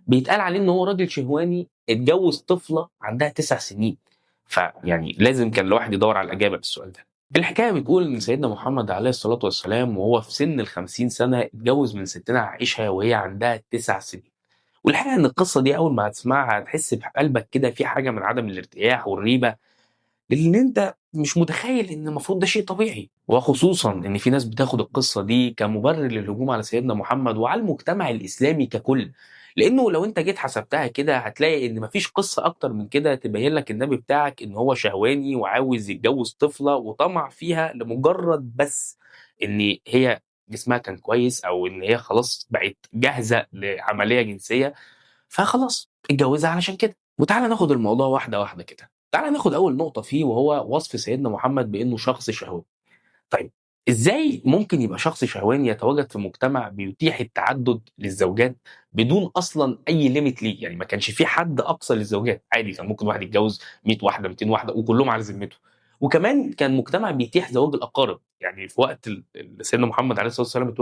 بيتقال عليه إن هو راجل شهواني اتجوز طفلة عندها 9 سنين؟ فيعني لازم كان الواحد يدور على الإجابة للسؤال ده. الحكاية بتقول إن سيدنا محمد عليه الصلاة والسلام وهو في سن ال50 سنة اتجوز من ستنا عائشة وهي عندها 9 سنين. والحقيقة إن القصة دي أول ما هتسمعها هتحس بقلبك كده في حاجة من عدم الارتياح والريبة، لأن أنت مش متخيل إن المفروض ده شيء طبيعي، وخصوصًا إن في ناس بتاخد القصة دي كمبرر للهجوم على سيدنا محمد وعلى المجتمع الإسلامي ككل، لأنه لو أنت جيت حسبتها كده هتلاقي إن مفيش قصة أكتر من كده تبين لك النبي بتاعك إن هو شهواني وعاوز يتجوز طفلة وطمع فيها لمجرد بس إن هي جسمها كان كويس أو إن هي خلاص بقت جاهزة لعملية جنسية، فخلاص اتجوزها علشان كده. وتعالى ناخد الموضوع واحدة واحدة كده. تعالى ناخد أول نقطة فيه، وهو وصف سيدنا محمد بأنه شخص شهواني. طيب إزاي ممكن يبقى شخص شهواني يتواجد في مجتمع بيتيح التعدد للزوجات بدون أصلا أي limit ليه؟ يعني ما كانش في حد أقصى للزوجات، عادي كان ممكن واحد يتجوز 100 واحدة 200 واحدة وكلهم على ذمته. وكمان كان مجتمع بيتيح زواج الأقارب، يعني في وقت سيدنا محمد عليه الصلاة والسلام اتوجد